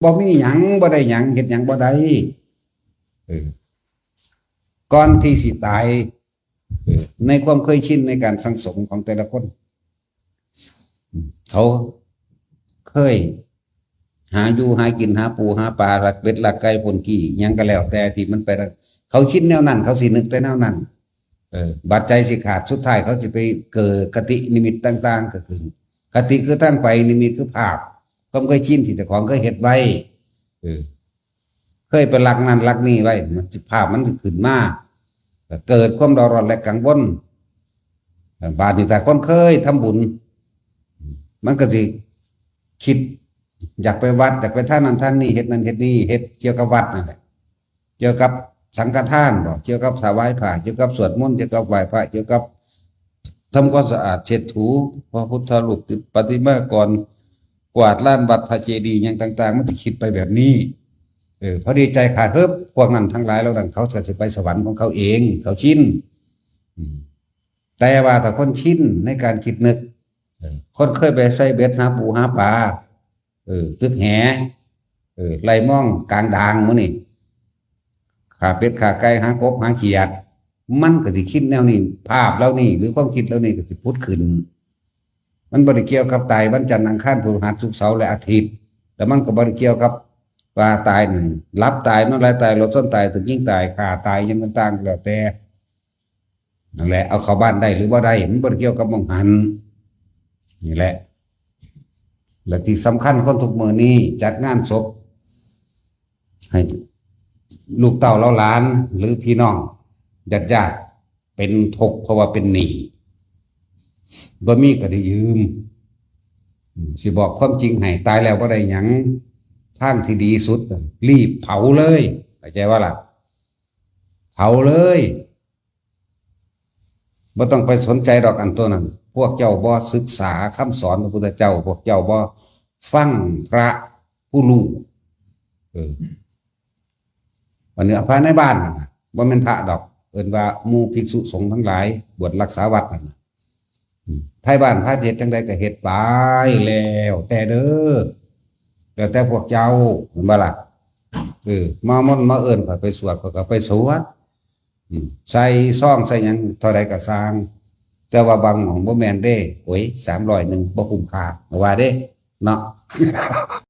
ບໍ່ມີຫຍັງ ບໍ່ໄດ້ຫຍັງ ເຮັດຫຍັງບໍ່ໄດ້ ເອີ ກ່ອນທີ່ຊິຕາຍ ເອີ ໃນຄວາມເຄີຍຊິນໃນການສັງສົມຂອງແຕ່ລະຄົນ ເຂົາເຄີຍຫາຢູ່ຫາກິນ ຫາປູຫາປາ ລັກເບັດລັກໄກ່ ປຸ້ນກີ່ ຫຍັງກໍແລ້ວແຕ່ທີ່ມັນໄປ ເຂົາຊິນແນວນັ້ນ ເຂົາຊິນຶກແຕ່ແນວນັ້ນ ເອີ ບາດໃຈຊິຂາດ ສຸດທ້າຍເຂົາຊິໄປເກີດຄະຕິນິມິດຕ່າງໆ ກໍຄື ຄະຕິຄືທາງໄປ ນິມິດຄືພາບ ຄວາມເຄີຍຊິນທີ່ເຈົ້າຂອງເຄີຍເຮັດໄວ້ ເອີ ເຄີຍໄປລັກນັ້ນລັກນີ້ໄວ້ ມັນຊິ ພາບມັນຊິຂຶ້ນມາ ກໍເກີດຄວາມເດືອດຮ້ອນ ແລະ ກັງວົນ. ບາດນີ້ຖ້າຄົນເຄີຍທຳບຸນ ມັນກໍຊິຄິດຢາກໄປວັດ ຢາກໄປທານນັ້ນທານນີ້ ເຮັດນັ້ນເຮັດນີ້ ເຮັດກ່ຽວກັບວັດນັ້ນແຫຼະ ກ່ຽວກັບສັງຄະທານບໍ ກ່ຽວກັບຖວາຍຜ້າ ກ່ຽວກັບສວດມົນ ກ່ຽວກັບໄຫວ້ພະ ກ່ຽວກັບທຳຄວາມສະອາດ ເຊັດຖູພະພຸດທະຮູບ ປະຕິມາກອນ ກວາດລານວັດ ພະເຈດີຫຍັງຕ່າງໆ ມັນຊິຄິດໄປແບບນີ້. ເອີ ພໍດີໃຈຂາດ ເຮີບ ພວກນັ້ນທັງຫຼາຍເຫຼົ່ານັ້ນ ເຂົາກໍຊິໄປສະຫວັນຂອງເຂົາເອງ ເຂົາຊິນ. ອືມ ແຕ່ວ່າຖ້າຄົນຊິນໃນການຄິດນຶກ ເອີ ຄົນເຄີຍໄປໃສ່ເບັດຫາປູຫາປາ ເອີ ຕຶກແຫ ເອີ ໄລ່ມອງກາງດາງມື້ນີ້ ຂ້າເປັດຂ້າໄກ່ ຫາກົບຫາຂຽດ ມັນກໍຊິຄິດແນວນີ້ ພາບເຫຼົ່ານີ້ ຫຼື ຄວາມຄິດເຫຼົ່ານີ້ກໍຊິຜຸດຂຶ້ນ. ມັນບໍ່ໄດ້ກ່ຽວກັບຕາຍວັນຈັນ ອັງຄານ ພະຫັດ ສຸກ ເສົາ ແລະ ອາທິດ ແລ້ວມັນກໍບໍ່ໄດ້ກ່ຽວກັບວ່າຕາຍນັ້ນ ຫຼັບຕາຍ ນອນຫຼາຍຕາຍ ລົດຊົນຕາຍ ຖືກຍິງຕາຍ ຂ້າຕາຍ ຫຍັງຕ່າງໆ ກໍແລ້ວແຕ່. ນັ້ນແຫຼະ ເອົາເຂົ້າບ້ານໄດ້ ຫຼື ບໍ່ໄດ້ ມັນບໍ່ໄດ້ກ່ຽວກັບໝ່ອງຫັ້ນ. ນີ້ແຫຼະ ແລະ ທີ່ສຳຄັນ ຄົນທຸກມື້ນີ້ຈັດງານສົບໃຫ້ລູກເຕົ້າເຫຼົ່າຫຼານ ຫຼື ພີ່ນ້ອງຍາດໆ ເປັນທຸກ ເພາະວ່າເປັນໜີ້ ບໍ່ມີກໍໄດ້ຢືມ. ອືມ ຊິບອກຄວາມຈິງໃຫ້ ຕາຍແລ້ວບໍ່ໄດ້ຫຍັງ ທາງທີ່ດີສຸດ ລີບເຜົາເລີຍ ເຂົ້າໃຈບໍ່ລະ? ເຜົາເລີຍ ບໍ່ຕ້ອງໄປສົນໃຈດອກອັນໂຕນັ້ນ. ພວກເຈົ້າບໍ່ສຶກສາຄຳສອນພະພຸດທະເຈົ້າ, ພວກເຈົ້າບໍ່ຟັງພະຜູ້ຮູ້. ເອີ ອັນນີ້ພະໃນບ້ານ ບໍ່ແມ່ນພະດອກ, ເອີ້ນວ່າໝູ່ພິກສຸສົງທັງຫຼາຍ ບວດຮັກສາວັດນັ້ນ. ອືມ ໄທບ້ານພາເຮັດຈັ່ງໃດກໍເຮັດໄປ ແລ້ວແຕ່ເດີ ແລ້ວແຕ່ພວກເຈົ້າ ແມ່ນບໍ່ລະ? ເອີ ມາມົນມາເອີ້ນຂ້ອຍໄປສວດ ຂ້ອຍກໍໄປສວດ. ອືມ ໃສ່ຊອງໃສ່ຫຍັງເທົ່າໃດກໍຊ່າງ, ແຕ່ວ່າບາງໝ່ອງບໍ່ແມ່ນເດ້. ໂອ້ຍ ສາມຮ້ອຍໜຶ່ງ ບໍ່ຄຸ້ມຄ່າ ວ່າເດ້ເນາະ.